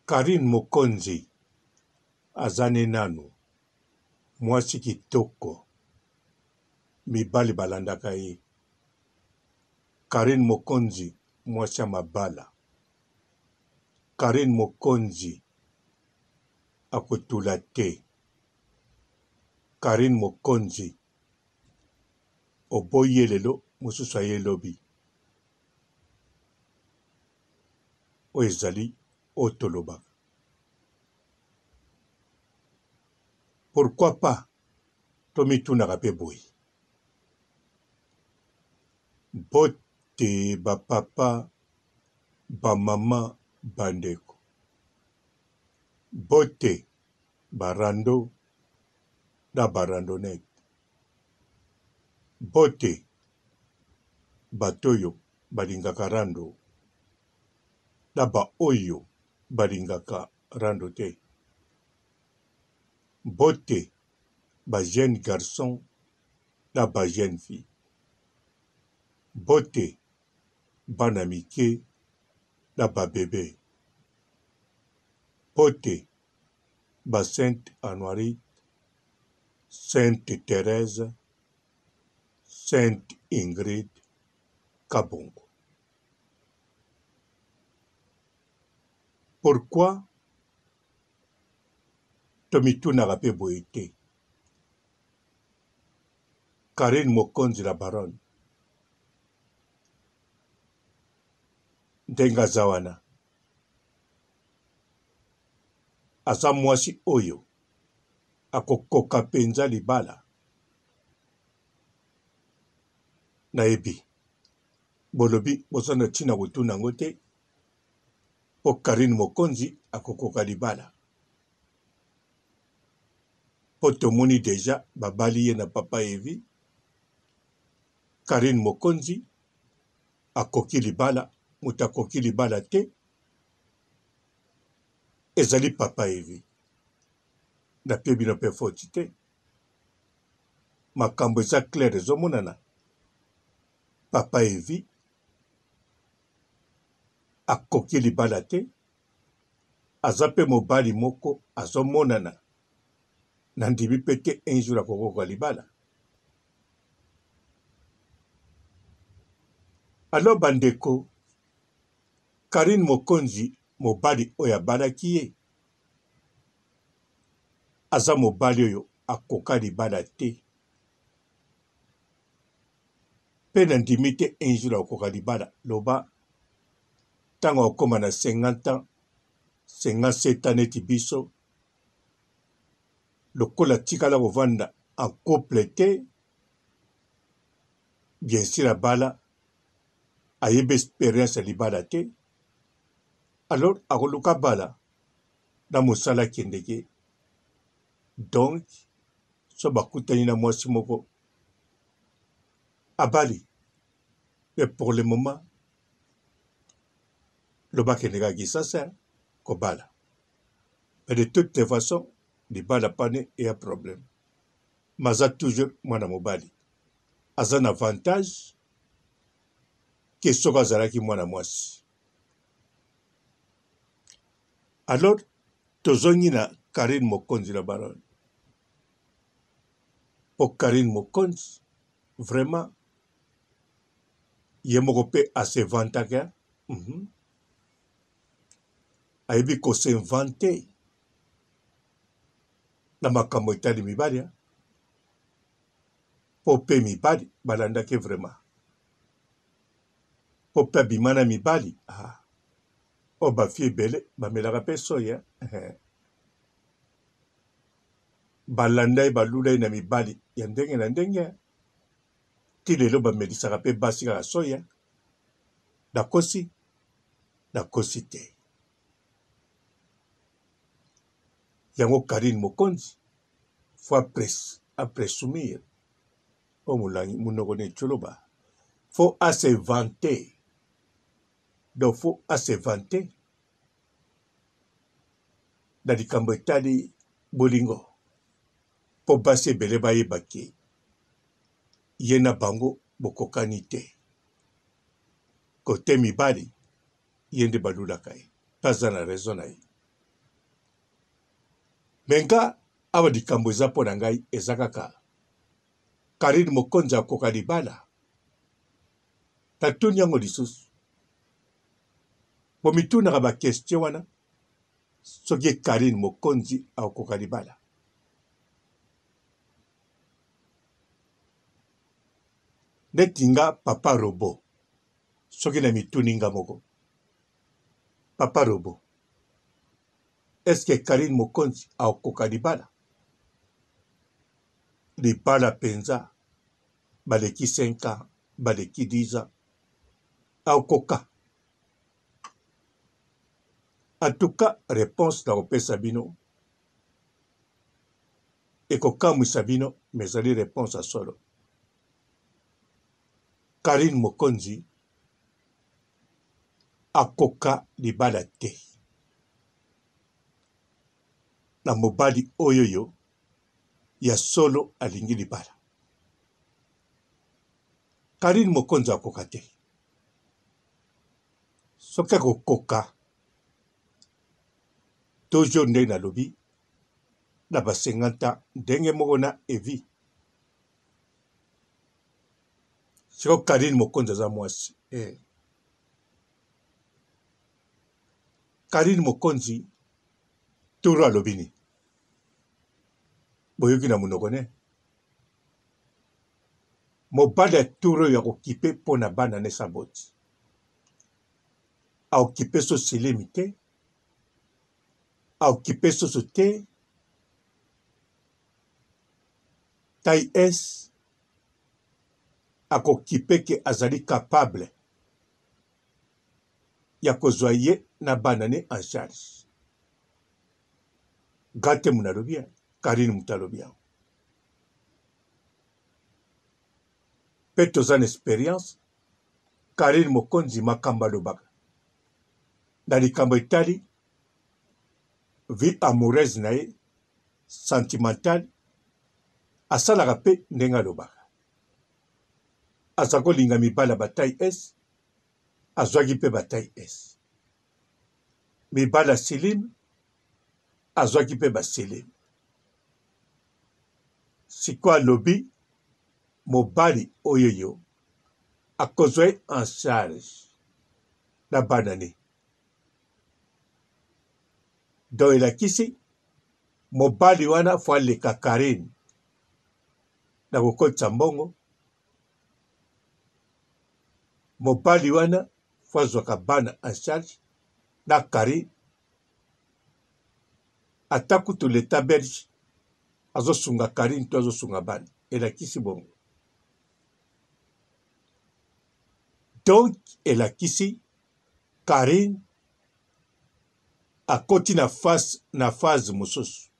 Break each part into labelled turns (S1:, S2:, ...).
S1: Carine Mokonzi aza ne nanu mwasi kitoko mibali balandaka ye Carine Mokonzi mwasi ya mabala Carine Mokonzi akotula te Carine Mokonzi oboyi ye lelo mosusu aye lobi. Oyo ezali oyo tolobaka. Pourquoi pas tomitunaka pe boye? Mbote ba papa, ba mama, ba ndeko. Mbote ba rando na ba randonnette. Mbote bato oyo balingaka rando na ba oyo balingaka rando te. Mbote ba jeunes garçons na ba jeunes filles. Mbote bana mike na ba bebes. Mbote ba Sainte Anuarite, Sainte Therèse, Sainte Ingrid Kabongo. Pourquoi tomitunaka pe boye te? Carine Mokonzi la baronne ndenge aza wana aza mwasi oyo akokoka mpenza libala? Nayebi bolobi boza na ntina kotuna yango te mpo Carine Mokonzi akokoka libala mpo tomoni deja babali ye na papa Evi. Carine Mokonzi akoki libala, moto akoki libala te ezali papa Evi. Napie bino mpe foti te. Makambo eza clair ezomonana. Papa Evi akoki libala te, aza pe mobali moko azomonana, nandimi pe te un jour akokoka libala. Alors bandeko, Carine Mokonzi mobali oyo abalaki ye aza mobali oyo akoka libala te pe na ndimi te un jour akokoka libala loba tango akokoma na 50 ans 57 ans neti biso lokola atikala kovanda en couple te bien sur abala ayebi experience ya libala te alors akoluka abala na mosala akendeke donc so bakutani na mwasi moko abali mais pour le moment loba akende kaka Kisasa kobala mais de toutes les façons libala pane eya problème mais aza toujours mwana mobali aza na avantage ke soki azalaki mwana mwasi alors tozongi na Carine Mokonzi la baronne po Carine Mokonzi vraiment ye moko pe a se vantaka mm -hmm. Ayebi ko s'inventer na makambo etali mibali po pe mibali balandaki vraiment po pe abima na mibali ah. Oyo ba fille ebele bamelaka pe soyi eh. Balanda ye balula ye na mibali ya ndenge na ndenge ti lelo bamelisaka pe basi kaka soyi. Nakosi? Nakosi te. Yango Carine Mokonzi faut a presumir oyo molangi monoko na ecoloba faut a se vanter donc faut a se vanter na likambo etali bolingo mpo basi ebele bayeba ke ye na bango bokokani te kote mibali ye nde balulaka ye mpe aza na raison na ye. Mais nga awa likambo eza mpo na ngai eza kaka Carine Mokonzi akoka libala? Natuni yango lisusu. Bomitunaka ba question wana soki Carine Mokonzi akoka libala. Neti nga papa robot soki na mituni nga moko papa robot est ce que Carine Mokonzi akoka libala? Libala penza baleki 5 ans baleki 10 ans akoka? En tout cas reponse nakopesa bino ekokamwisa bino mais ezali reponse ya solo. Carine Mokonzi akoka libala te na mobali oyoyo ya solo alingi libala. Carine Mokonzi akoka te. Soki akokoka toujours ndenge nalobi na ba 50 ans ndenge moko na Evi. Siko Carine Mokonzi aza mwasi eh. Carine Mokonzi toro alobi nini? Boyoki na monoko ne? Mobali ya toro oyo akokipe mpo na bana ne saboti. Aokipe so selemi te, aokipe soso te, taille S akokipe ke azali capable ya kozwa ye na bana ne en charge. Nga te moto nalobi, Carine moto alobi yango. Pe toza na experience, Carine Mokonzi makambo alobaka na likambo etali vie amoureuse na ye sentimentale, asalaka pe ndenge alobaka. Aza kolinga mibali ya ba taille S, azwaki pe ba taille S. Mibali ya slim, azwaki pe ba slim. Sikoyo alobi mobali oyoyo akozwa ye en charge na bana ne. Donc elakisi mobali wana fo aleka Carine na kokotisa mbongo, mobali wana fo azwaka bana en charge na Carine, ata kutu l'etat belge azosunga Carine to azosunga bana, elakisi bongo. Donc elakisi Carine akoti na face na phase mosusu.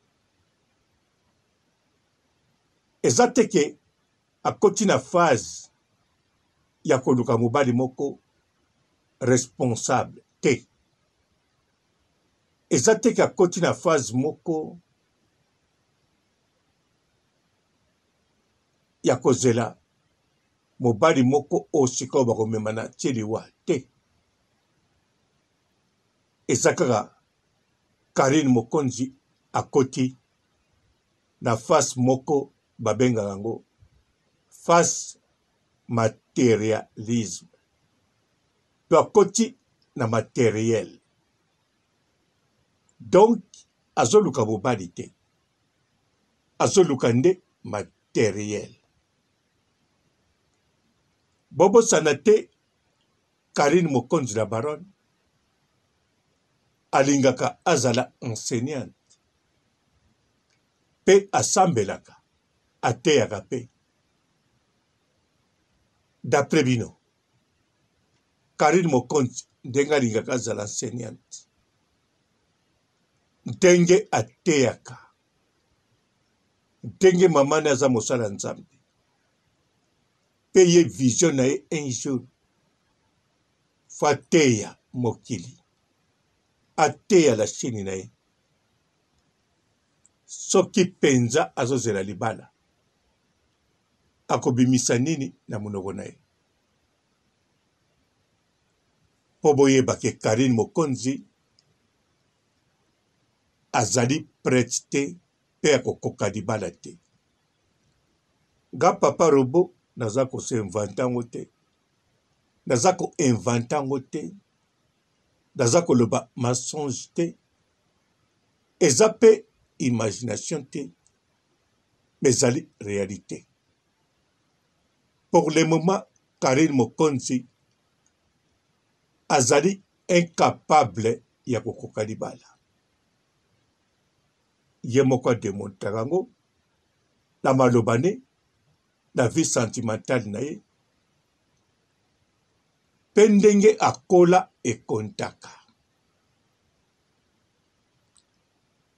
S1: Eza te ke akoti na phase ya koluka mobali moko responsable te. Eza te ke akoti na phase moko ya kozela mobali moko oyo sikoyo bakomema na tie liwa te. Eza kaka Carine Mokonzi akoti na face moko babengaka yango face materialisme. To akoti na materiel. Donc azoluka mobali te. Azoluka nde materiel. Bobosana te Carine Mokonzi la baronne alingaka azala enseignante pe asambelaka ateyaka pe. D'après bino Carine Mokonzi ndenge alingaka azala enseignante ndenge ateyaka ndenge mama ne aza mosala ya Nzambe pe ye vision na ye un jour faut ateya mokili ateya la chaine na ye soki penza azozela libala akobimisa nini na monoko na ye po boyeba ke Carine Mokonzi azali prete te. mpe ya kokoka libala te. Nga papa robot naza ko s'inventer yango te. Naza ko inventer yango te. Naza koloba mensonge te. Eza mpe imagination te. Mais ezali realite. Pour le moment Carine Mokonzi azali incapable ya kokoka libala. Ye moko a demontraka yango na maloba ne, na vie sentimentale na ye mpe ndenge akola ekontaka.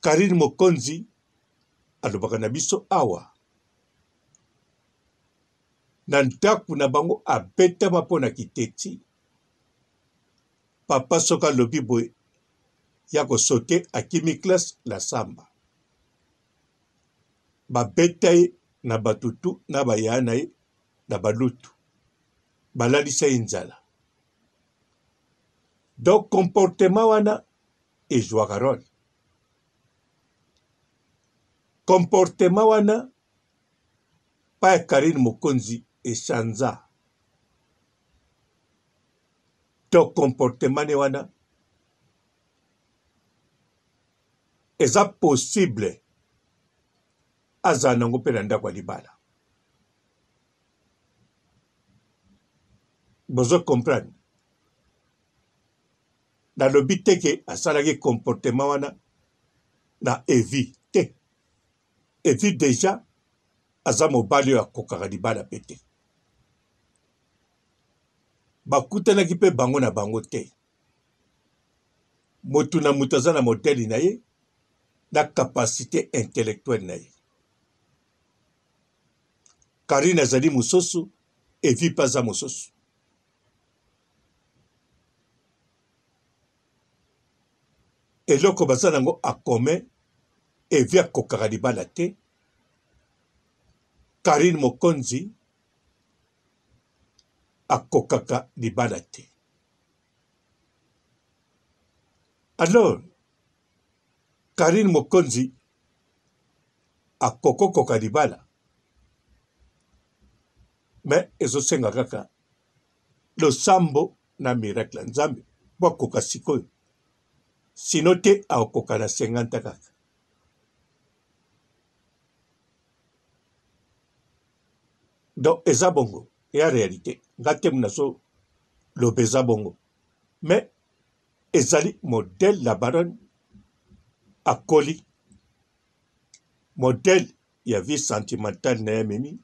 S1: Carine Mokonzi alobaka na biso awa na ndaku na bango abetama mpo na kiteti. Papa soki alobi boye ya ko sauter akimi classe la samba. Babeta ye na batu tout na ba yaya na ye na balutu. Balalisa ye nzala. Donc comportement wana ezwaka role. Comportement wana pa ya Carine Mokonzi echanza. To comportement ne wana eza possible azala nango mpe na ndako ya libala. Bozo comprendre? Nalobi te ke asalaki comportement wana na Evi te. Evi deja aza mobali oyo akokaka libala mpe te. Bakutanaki mpe bango na bango te. Moto na moto aza na modèle na ye na capacite intellectuelle na ye. Carine azali mosusu, Evi mpe aza mosusu. Eloko baza nango en commun, Evi akokaka libala te, Carine Mokonzi akokaka libala te. Alors Carine Mokonzi akokokoka libala mais ezosenga kaka losambo na miracle ya Nzambe po akoka sikoyo sino te akokoka na 50 kaka. Donc eza bongo eya realite nga te nazo loba eza bongo mais ezali modèle la baronne akoli modèle ya vie sentimentale na ye amemi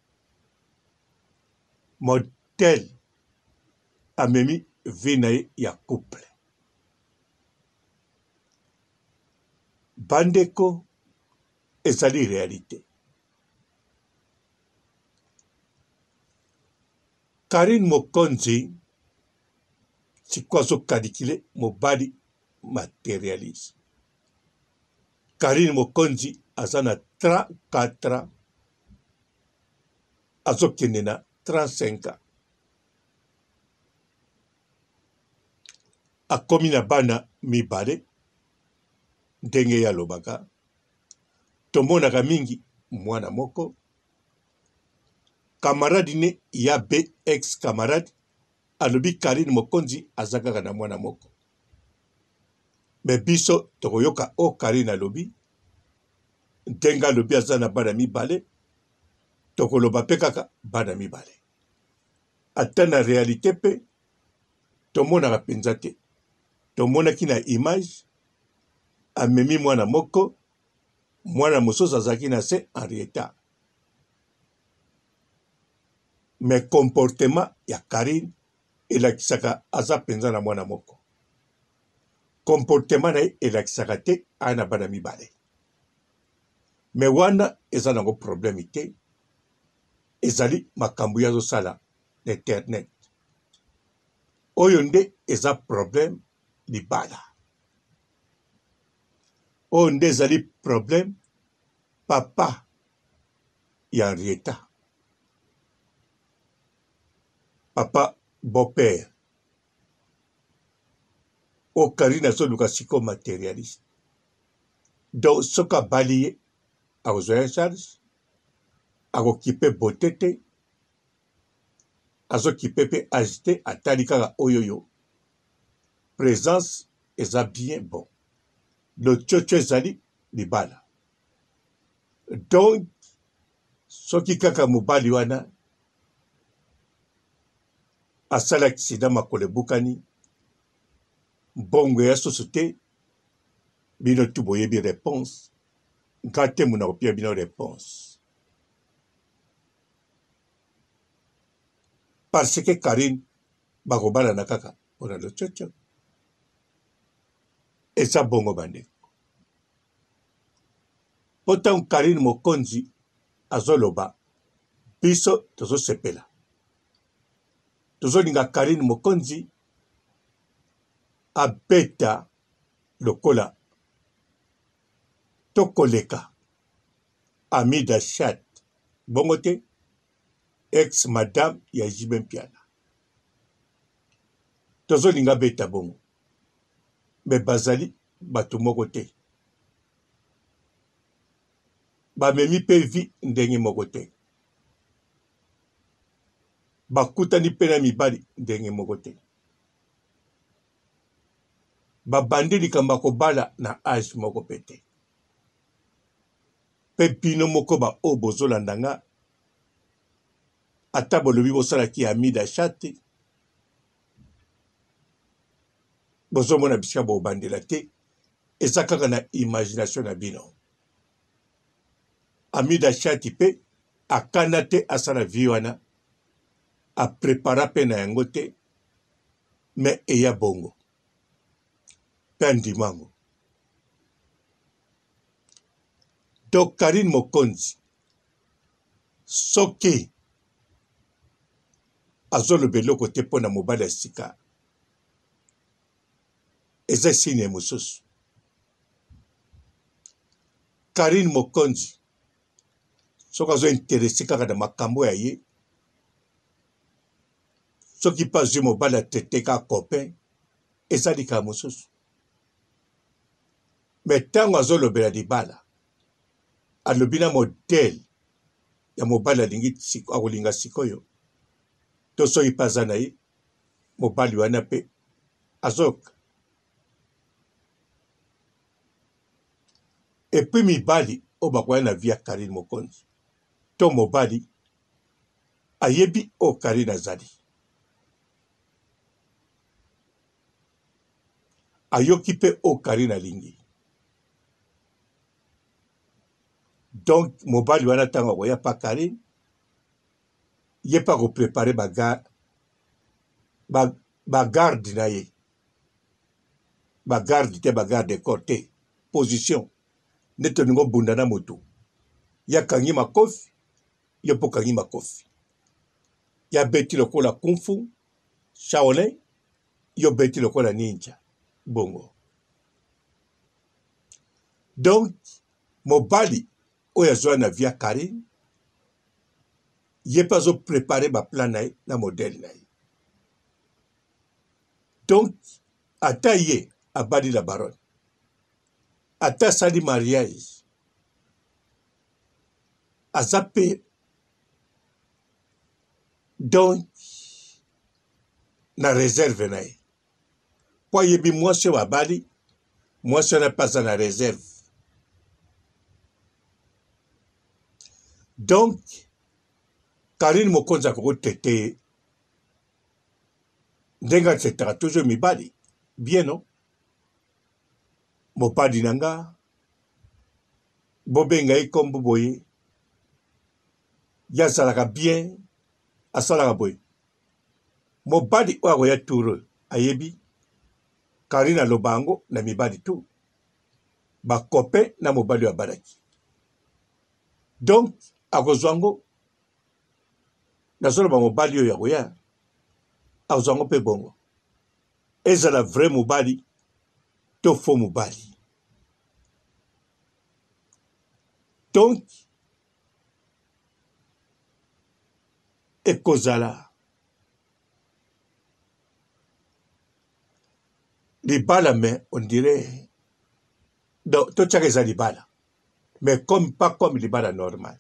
S1: modèle amemi vie na ye ya couple bandeko ezali realite Carine Mokonzi sikoyo azo calculer mobali materialiste. Carine Mokonzi aza na 34 ans azokende na 35 ans akomi na bana mibale ndenge ye alobaka tomonaka mingi mwana moko camarade ne ya be ex camarade alobi Carine Mokonzi aza kaka na mwana moko me biso tokoyoka o oh, Carine alobi ndenge alobi aza na bana mibale tokoloba mpe kaka bana mibale ata na realite mpe tomonaka mpenza te tomonaki na image amemi mwana moko mwana mosusu azalaki na se Henrietta mais comportement ya Carine elakisaka aza mpenza na mwana moko. Comportement na ye elakisaka te aya na bana mibale. Mais wana eza nango problème te, ezali makambo ye azosala na internet. Oyo nde eza problème libala. Oyo nde ezali problème papa ya Henrietta. Papa beau père. Oyo Carine azoluka sikoyo materialiste. Donc soki abali ye. Akozwa ye charge, akokipe beauté te, azokipe mpe age te, atali kaka oyo yo. Presence eza bien bon. Lococo ezali libala. Donc soki kaka mobali wana asali accident makolo ebukani, mbongo ya susu te, bino tu boyebi reponse, nga te muna kopia bino reponse. Parce que Carine bakobalana kaka pona lococo. Eza bongo bandeko. Po tango Carine Mokonzi azoloba biso tozosepela. Tozolinga Carine Mokonzi abeta lokola to koleka Amida Chat bongo te ex madame ya JB Mpiana. Tozolinga abeta bongo mais bazali bato moko te. Bamemi mpe vie ndenge moko te. Bakutani mpe na mibali ndenge moko te. Babandi likambo ya kobala na age moko mpe te. Mpe bino moko ba oyo bozolanda nga, ata bolobi bosalaki Amida Chat, bozomona bisika bobandela te, eza kaka na imagination na bino. Amida Chat mpe akana te asala vie wana, aprepara mpe na yango te, mais eya bongo mpe andima yango. Donc Carine Mokonzi soki azoloba eloko te mpo na mobali ya sika eza signe mosusu. Carine Mokonzi soki azo interesse kaka na makambo ya ye, soki mpe azwi mobali atraite kaka copain, eza likambo mosusu. Mais ntango azolobela libala, alobi na modèle ya mobali alingi akolinga sikoyo, to soki mpe aza na ye mobali wana mpe azoyoka. Et puis mibali oyo bakoya na vie ya Carine Mokonzi to mobali ayebi oyo Carine azali, ayoki mpe oyo Carine alingi. Donc mobali wana ntango akoya pa Carine, ye mpe akoprepare bagarde na ye, bagarde te, bagarde corps te, position nde tolingi obunda na moto, ye akangi makofi, yo mpe okangi makofi, ye abeti lokola kung fu Shaolin, yo obeti lokola ninja bongo. Donc mobali oyo azwa na vie ya Carine, ye mpe azo prepare ba plan na ye na modèle na ye. Donc ata ye abali la baronne, ata asali mariage, aza mpe donc na reserve na ye, mpo ayebi mwasi oyo abali, mwasi wana mpe aza na reserve. Donc Carine Mokonzi akoki kotraite ye ndenge atraitaka toujours mibali bien, non? Mobali na nga bobenga ye kombo boye, ye azalaka bien, asalaka boye. Mobali oyo akoya tour oyo ayebi Carine aloba yango na mibali tout ba copain na mobali oyo abalaki, donc akozwa yango. Nazoloba mobali oyo akoya akozwa yango mpe bongo, ezala vrai mobali to faux mobali. Donc ekozala libala, mais on dirait donc totiaka eza libala. Mais comme pas comme libala normal.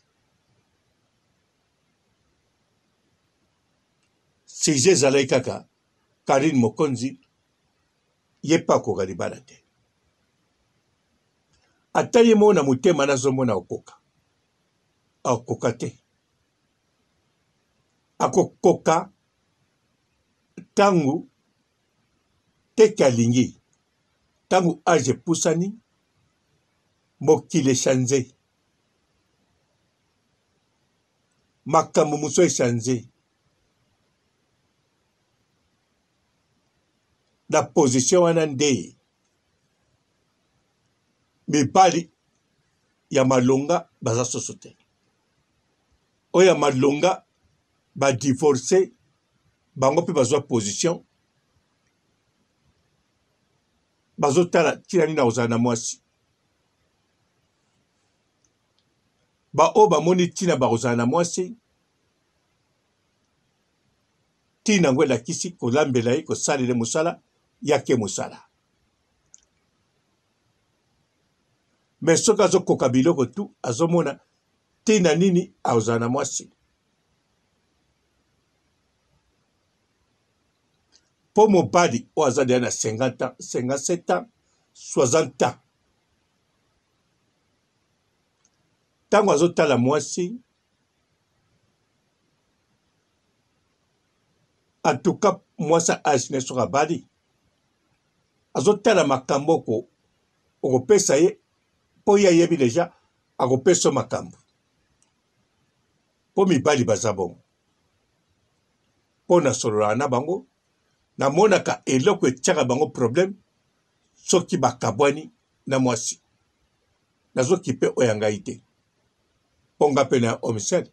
S1: Sujet ezalaki kaka Carine Mokonzi ye mpe akoka libala te. Ata ye moko na motema nazomona okoka. Akoka te. Akokoka ntango teke alingi ntango age epusani mokili echange makambo mosusu echange na position wana nde mibali ya malonga baza soso te oyo ya malonga ba divorce bango mpe bazwa position bazotala ntina nini akozala na mwasi baoyo bamoni ntina bakozala na mwasi ntina yango elakisi kolambela ye kosalela mosala yake mosala me soki azokoka biloko tu azomona ntina nini akozala na mwasi mpo mobali oyo aza deja na 50 ans 57 ans 60 ans ntango azotala mwasi en tout cas mwasi ya age ne soki abali azotala makambo oko okopesa ye mpo ye ayebi deja akopesa yo makambo mpo mibali baza bongo mpo nasololaka na bango namonaka eloko etiaka bango problème soki bakabwani na mwasi nazokipe oyo ya ngai te mpo nga mpe na homme seul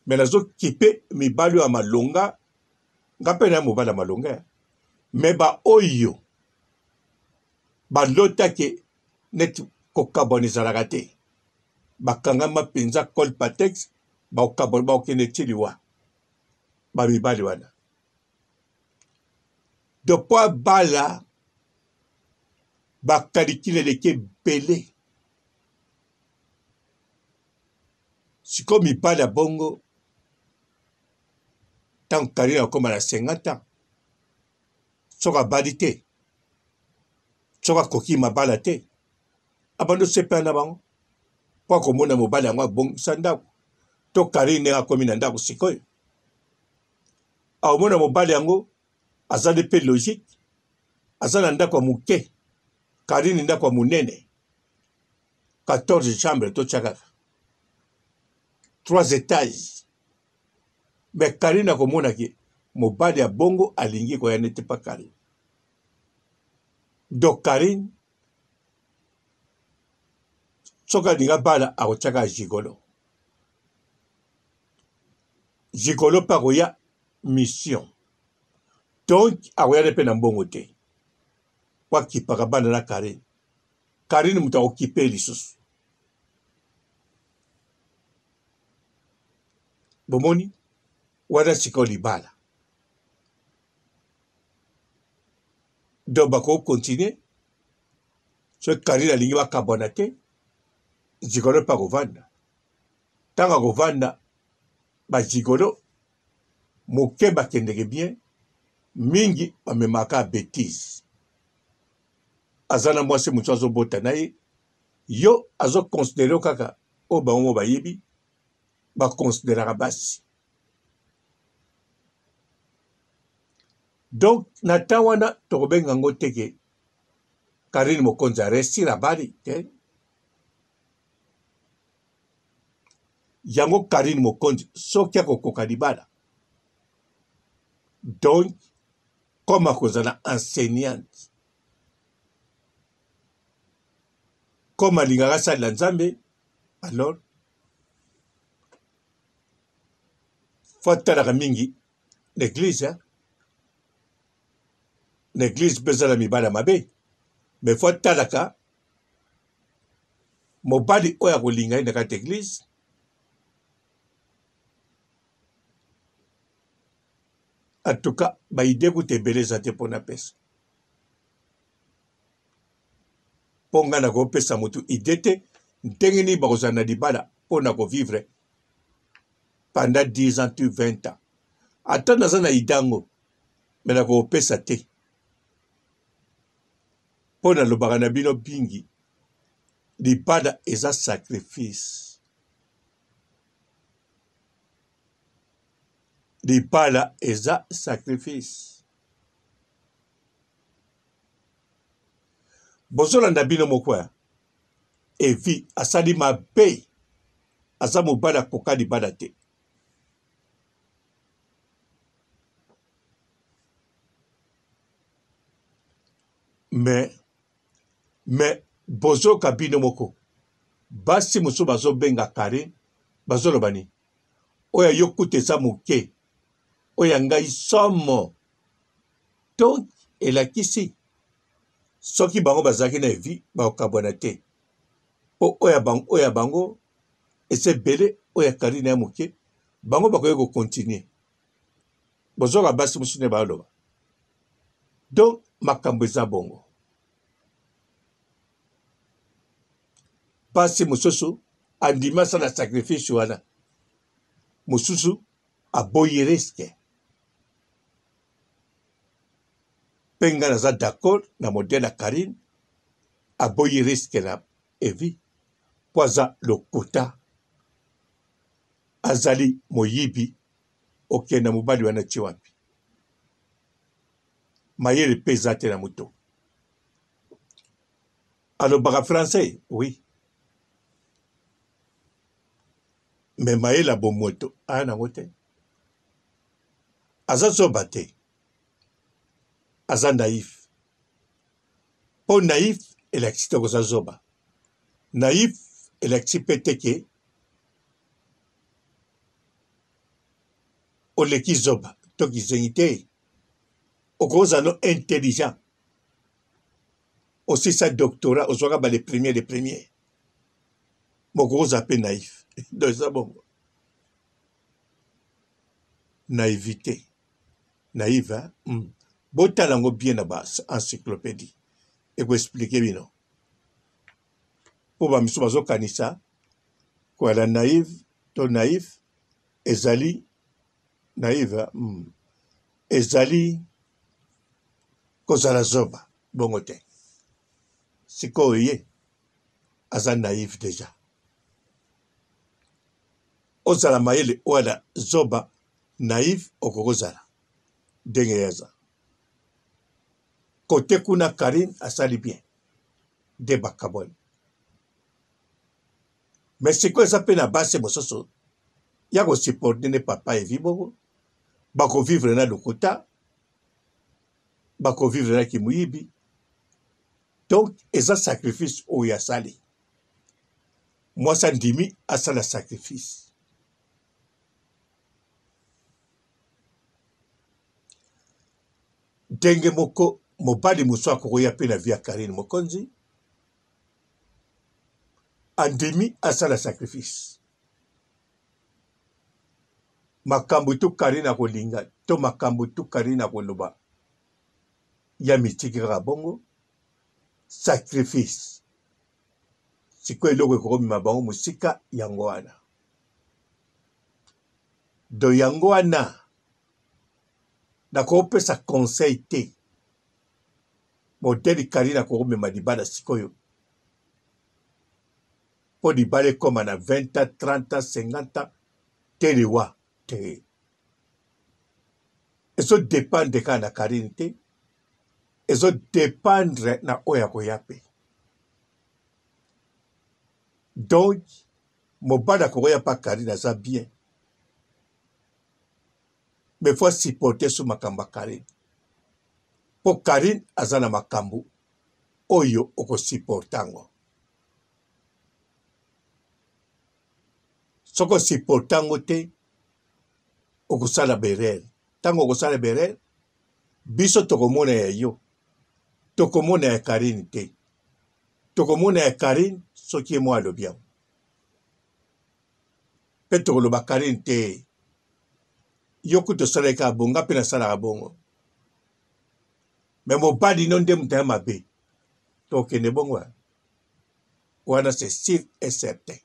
S1: me nazokipe mibali oyo ya malonga nga mpe na mobali ya malonga me baoyo balotaki neti kokabwana ezalaka te bakangama mpenza colpatex bakokabwana bakokende ti liwa bamibali wana donc mpo abala bakalikile eleki ebele sikoyo mibali ya bongo ntango karine akoma na 50 ans soki abali te soki akoki mabala te abandi osepela na bango mpo akomona mobali yango abongisa ndako to karine ndenge akomi na ndako sikoyo akomona mobali yango azali mpe logique aza na ndako ya moke karine ndako ya monene 14 chambre totya kaka 3 étages me karine akomona ke mobali ya bongo alingi koya neti pa karine donc karine soki alingi abala akotyaka gigolo gigolo mpe akoya mission donc akoya ne mpe na mbongo te po akipaka bana na karine karine moto akokipe lisusu bomoni wana sikoyo libala donc bakoki continue soki karine alingi bakabwana te zigolo mpe akovanda ntango akovanda bazigolo moke bakendeke bien mingi bamemaka betise aza na mwasi mosusu azobota na ye yo azoconsidere yo kaka oyo bango mo bayebi baconsideraka basi donc na temps wana tokobenga yango te ke karine mokonzi aresir abali te yango karine mokonzi soki akokoka libala donc comme akozala enseignante comme alingaka asalela nzambe alors fo atalaka mingi na eglise hein? Na eglise mpe eza na mibali ya mabe mais fo atalaka mobali oyo akolinga ye na kati ya eglise en tout cas baide kuta ebele eza te mpo napesa mpo ngai nakopesa motu ide te. Ndenge nini bakozala na libala mpo na kovivre pendant 10 ans tu 20 ans? Ata naza na idango, me nakopesa te. Mpo nalobaka na bino bingi, libala eza sacrifice. Libala eza sacrifice. Bozolanda bino moko ya Evi asali mabe, aza mobali akoka libala te. Mais bozoka bino moko basi mosusu bazobenga Carine bazoloba nini? Oyo ya yo kutu eza moke, oyo ya ngai somo. Donc elakisi soki bango bazalaki na evi bakokabwana te, po oyo ya bango, oyo ya bango eza ebele, oyo ya Carine ya moke, bango bakoki ko continuer. Bozoka basi mosusu nde baloba. Donc makambo eza bongo. Basi mosusu andimi asala sacrifice wana, mosusu aboyi risque. Mpe ngai naza d'accord na modèle ya Carine, aboyi risque na Evi mpo aza lokuta, azali moyibi. Okenda mobali wana ti wapi? Mayele mpe eza te na moto. Alobaka français oui, mais mayele ya bomoto aya nango te. Aza zoba te, aza naïf. Mpo naïf elakisi te koza zoba. Naïf elakisi mpe te ke oleki zoba to kizengi te. Okozala no intelligent, osisa doctorat, ozwaka ba les premiers, les premiers, mokokozala mpe naïf. Donc eza bongo naïvité, naïve, hein? Botala yango bien na ba encyclopédie, ekoexplike bino. Mpo ba misusu bazokanisa kozala naïve to naïf ezali naïve, Ezali kozala zoba, bongo te. Sikoyo ye aza naïve deja. Ozala mayele oala zoba, naïve okokozala ndenge ye aza. Kote kuna Carine asali bien nde bakabwani. Mais sikoyo eza pe na basi mosusu ya ko supporter nde papa Evi bongo, bako vivre na lokuta, bako vivre na kimuyibi. Donc eza sacrifice oyo asali. Mwasi andimi asala sacrifice. Ndenge moko mobali mosusu akokoya pe na vie ya Carine Mokonzi, andimi asala sacrifice. Makambo tu Carine akolinga to makambo tu Carine akoloba ya mitiki kaka bongo sacrifice. Sikoyo eloko ekokomema bango mosika yango wana. Do yango wana nakopesa conseil te. Modèle Carine akokomema libala sikoyo mpo libala ekoma na 20 ans, 30 ans, 50 ans te liwa te. Ezo dependre kaka na Carine te, ezo dependre na oyo akoya pe. Donc mobali akokoya pa Carine aza bien, mais faut supporter sur makambo ya Carine, po Carine aza na makambo oyo okosupporte yango. Soki osupporte yango te, okosala berere. Ntango okosala berere, biso tokomona ya yo, tokomona ya Carine te. Tokomona ya Carine soki ye moko alobi yango, mpe tokoloba Carine te, yo kutu osalaki kaka bongo, nga mpe nasalaka bongo, me mobali no nde moto ya mabe. Tokende bongo. Wana c'est sur et certain.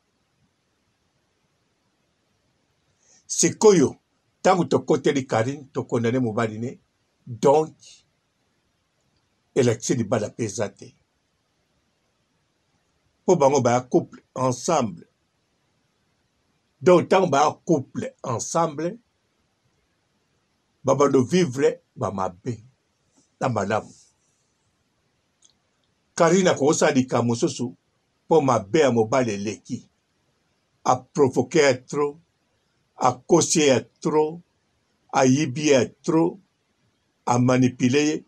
S1: Sikoyo ntango tokoteli Carine tokondane mobali ne donc elakisi libala mpe eza te mpo bango baya couple ensemble donc ntango baya couple ensemble babando vivre bamabe na malamu Carine akosala likambo mosusu mpo mabe ya mobali eleki a provoque ya trop akosi ye ya trop ayibi ye ya trop a manipule ye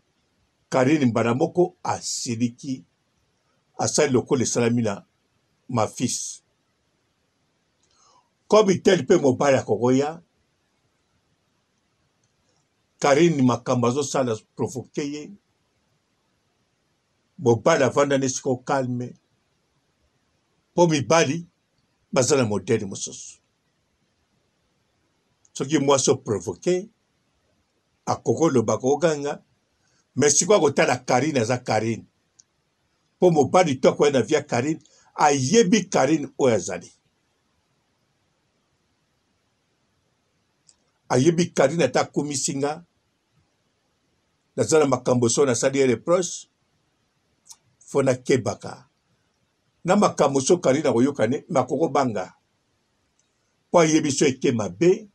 S1: Carine mbala moko asiliki asali lokola esalami na ma fils comme tel mpe mobali akokoya Carine makambo azosala provoque ye mobali avanda na esika calme mpo mibali baza na modele mosusu soki mwasi oprovoke akoki oloba akokoganga me sikoyo akotala karine aza karine mpo mobali to akoya na via karine ayebi karine oyo azali ayebi karine ata akumisi nga naza na makambo so nasali ye reproche fo nakebaka na makambo so karine akoyoka ne me akokobanga mpo ayebi so eke mabe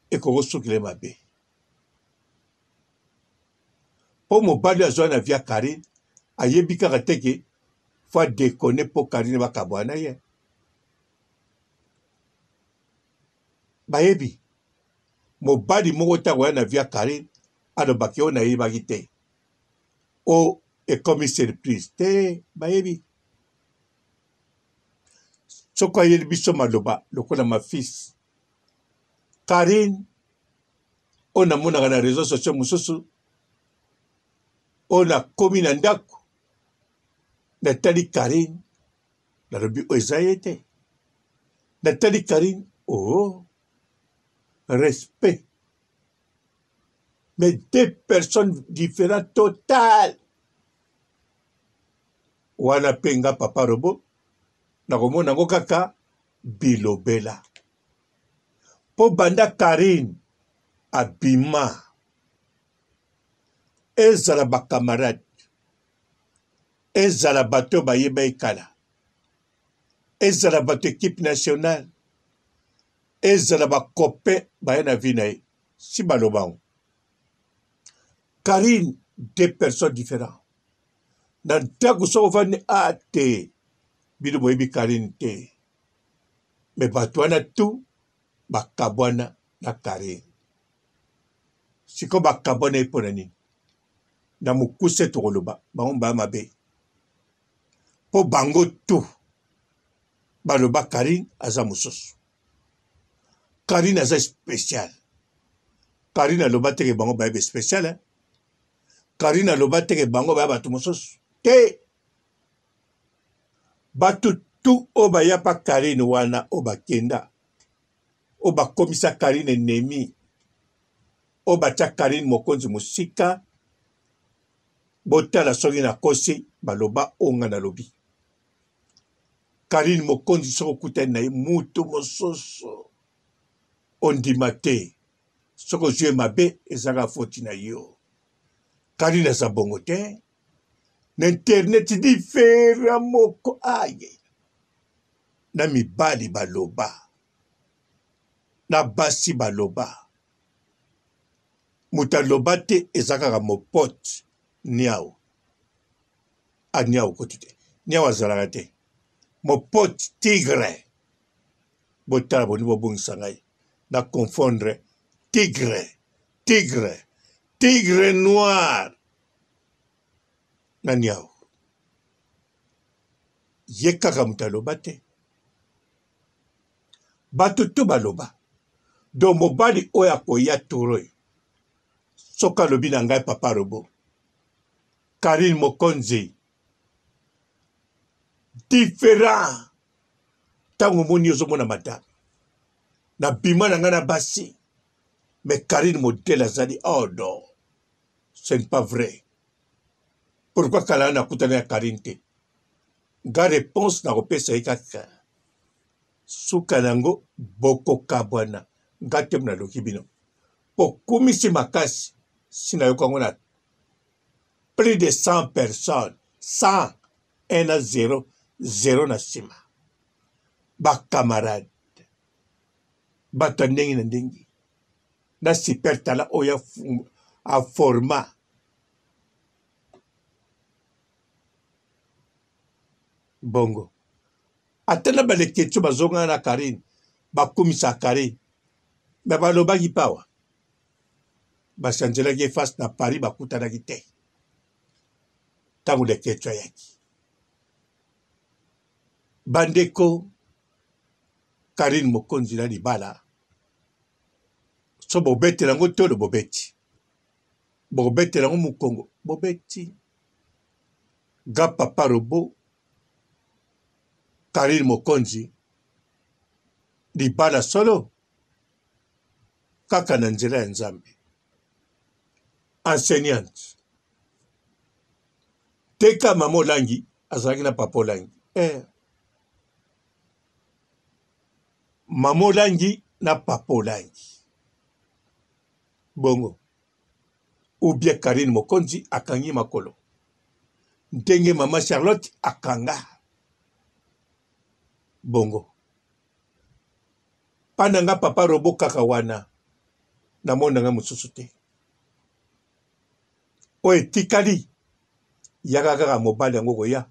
S1: ekokosukile mabe mpo mobali azwa na via karine ayebi kaka te ke fo adekone mpo karine bakabwana ye bayebi mobali moko te akoya na via Carine alobaki oyo nayebaki te o ekomi surprise te bayebi soki ayeli biso maloba lokola ma fils Carine oyo namonaka na réseau sociaux mosusu oyo nakomi na ndako natali Carine nalobi oyo eza ye te natali Carine oh respect mais deux personnes différentes total wana mpe nga papa robo nakomona yango kaka bilobela mpo banda karine abima ezala bacamarade ezala bato oyo bayeba ye kala ezala bato ekipe nationale ezala ba copain baye na vie na ye si baloba yango karine deux personnes différents na ntango soki ofandi a ah, te bino boyebi karine te me bato wana tu bakabwana na karine sikoyo bakabwana ye mpo na nini na mokuse tokoloba bango baya mabe mpo bango tu baloba Carine aza mosusu Carine aza special Carine aloba teke bango bayebi special eh? Carine aloba teke bango baya bato mosusu te bato tu oyo baya pa Carine wana oyo bakenda oyo bakomisa Carine ennemi oyo batya Carine mokonzi mosika botala soki nakosi baloba oyo nga nalobi Carine Mokonzi soki okutani na ye mutu mosusu ondima te soki ozwi ye mabe ezaka foti na yo. Carine aza bongo te na internet difera moko aye na mibali baloba na basi baloba moto aloba te eza kaka mopote niao Ah niawu kutu te. Niawu azalaka te. Mopote tigre. Botala boni bobungisa ngai. Na confondre tigre, tigre, tigre noir na niawu. Ye kaka moto aloba te. Bato to baloba. Donc mobali oyo akoya tour oyo soki alobi na ngai papa robot Carine Mokonzi different ntango omoni ozomona madame na bima na ngai na basi mais Carine modèle azali oh non ce n'est pas vrai pourquoi kala nakutana ya Carine te Nga reponse nakopesa ye kaka suka na yango bokokabwana nga te naloki bino bokumisi makasi si nayoka yango na plus de 100 personnes 100 1 na 0 0 na nsima bacamarade bato ya ndenge na ndenge na super tala oyo aforma bongo ata na baleketio bazongana na karine bakumisa karine me balobaki pawa bachangelaki ye face na paris bakutanaki te ntango leketio ayaki bandeko karine mokonzi na libala so bobetela yango tolo bobeti bokobetela yango mokongo bobeti ga papa robo karine mokonzi libala solo kaka na nzela ya nzambe enseignante teka mama olangi azalaki na papa olangi eh. mama olangi na papa olangi bongo ou bien Carine Mokonzi akangi makolo ndenge mama Charlotte akanga bongo pa na nga papa robo kaka wana namona nga mosusu te oyo etikali yaka kaka mobali yango koya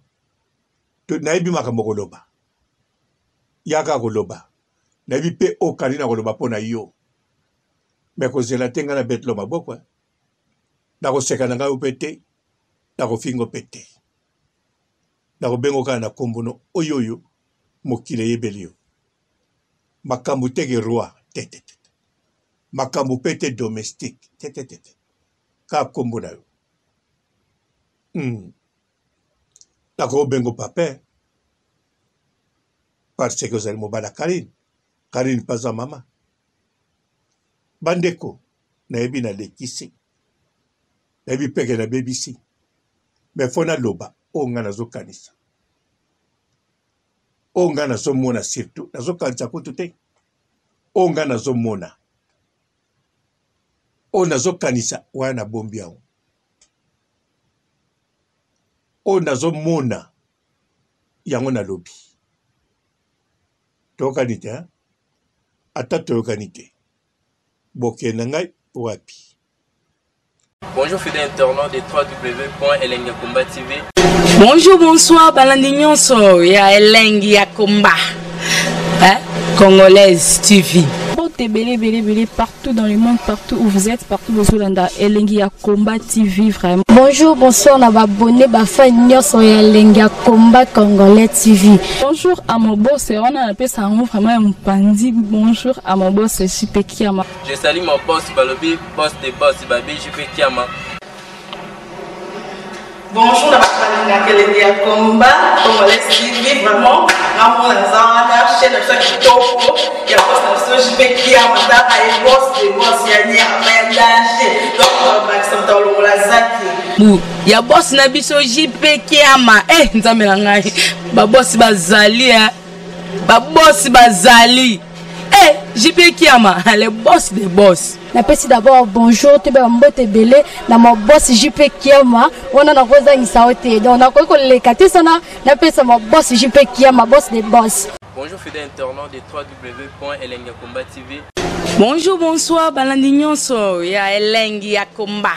S1: nayebi makambo koloba yaka koloba nayebi mpe oyo Carine akoloba mpo na yo me kozela te ngai nabetelo maboko eh. Nakoseka na ngai yo mpe te, nakofingo mpe te. Nakobengo kaka na nkombo no oyo oyo mokili eyebeli yo. Makambo te ke roi te te te. Makambo mpe te domestique te te te te. Kaka nkombo na yo. Nakobengo papa parce que ozali mobali ya Carine. Carine mpe aza mama. Bandeko, nayebi nalekisi, nayebi mpe ke nabebisi, mais faut naloba oyo ngai nazokanisa, oyo ngai nazomona, surtout nazokanisa kutu te, oyo ngai nazomona, oyo nazokanisa wana nabombi yango, oyo nazomona yango nalobi. Toyokani te hein? Ata toyokani te, bokende na ngai wapi?
S2: Bonjour fidèles internautes de www.elengiyakomba TV.
S3: Bonjour, bonsoir, balandi nyonso ya Elengi ya Komba. Hein? Congolaise TV.
S4: Mbote ebele ebele ebele partout dans le monde, partout où vous êtes, partout bozolanda Elengi ya Combat TV vraiment.
S5: Bonjour, bonsoir na ba abonné ba fan nyonso ya Elengi ya Combat Congolais TV.
S4: Bonjour à mon boss, wana napesa yango vraiment ya mopanzi. Bonjour à mon boss JP Kiama.
S2: Je salue mon boss Balobi, boss de boss Babi JP Kiama.
S6: Bonjour na bato balingaka elengi ya combat congolais TV vraiment ngamona naza wana chaîne na biso ya kitoko ya boss na biso JP Kiama tala ye boss de boss ya nyama ya danger donc bakisa moto alongola zaki
S3: bu ya boss na biso JP Kiama eh nzambe na ngai ba boss bazali eh ba boss bazali eh JP Kiama le boss de boss.
S5: Napesi d'abord bonjour toyeba mbote ebele na ma boss JP Kiama wana nakozangisa yo te donc nakoki koleka te sana napesa ma boss JP Kiama boss de boss.
S2: Bonjour fidèles internautes de www.elengiyakomba TV.
S3: Bonjour, bonsoir, balandi nyonso ya Elengi ya Komba.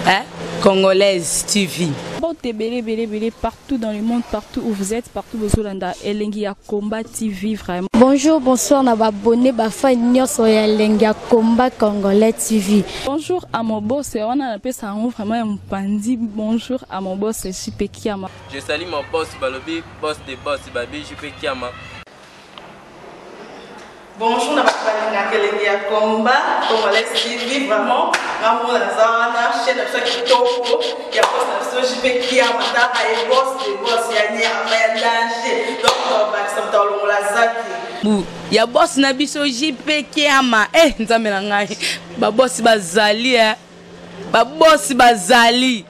S3: Hein? Congolaise TV.
S4: Mbote ebele ebele ebele partout dans le monde, partout où vous êtes, partout bozolanda Elengi ya Combat TV vraiment.
S5: Bonjour, bonsoir na ba abonné ba fan nyonso ya Elengi ya Combat Congolais TV.
S4: Bonjour à mon boss, wana napesa yango vraiment ya mopanzi. Bonjour à mon boss JP Kiama.
S2: Je salue mon boss Balobi, boss de boss Babi JP Kiama.
S6: Bonjour na bato balingaka elengi ya combat congolais TV vraiment ngamona naza wana chaîne na biso ya kitoko ya boss na biso JP Kiama tala ye boss de boss ya nyama ya danger donc bakisa moto alongola zaki
S3: bu ya boss na biso JP Kiama eh nzambe na ngai ba boss bazali eh ba boss bazali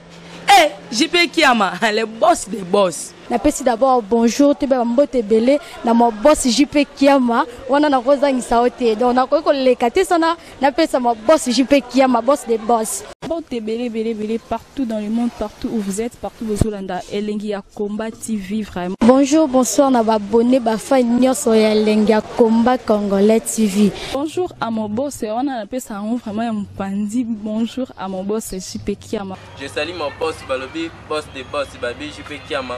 S3: eh. JP Kiama, le boss des boss.
S5: Napesi d'abord bonjour, toyeba bambote ebele na ma boss JP Kiama. Wana nakozangisa yo te, donc nakoki koleka te sana napesa ma boss JP Kiama, boss des boss.
S4: Mbote ebele ebele ebele partout dans le monde, partout où vous êtes, partout bozolanda Elengi ya Combat TV, vraiment.
S5: Bonjour, bonsoir na baabonnés, bafans nyonso ya Elengi ya Combat Congolais TV.
S4: Bonjour à mon boss, wana napesa yango vraiment ya mopanzi. Bonjour à mon boss JP Kiama.
S2: Je salue mon boss balobi boss de boss babi JP Kiama.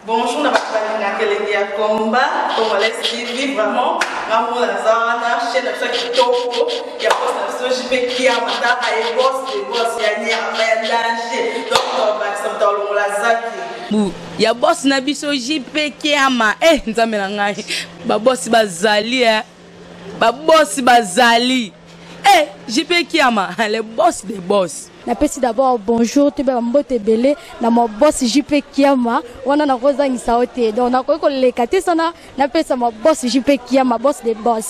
S6: Bonjour na bato balingaka Elengi ya Combat Congolais TV, vraiment ngamona naza wana, chaîne na biso ya kitoko ya boss na biso JP Kiama. Taka ye, boss de boss ya nyama ya danger, donc tobakisa moto alongola zaki.
S3: Bu ya boss na biso JP Kiama. Eh, nzambe na ngai, babosi bazali, eh. Babosi bazali. Eh, JP Kiama, le boss des boss.
S5: Napesi d'abord bonjour, toyeba bambote ebele na ma boss JP Kiama. Wana nakozangisa yo te, donc nakoki koleka te sana napesa ma boss JP Kiama, boss des boss.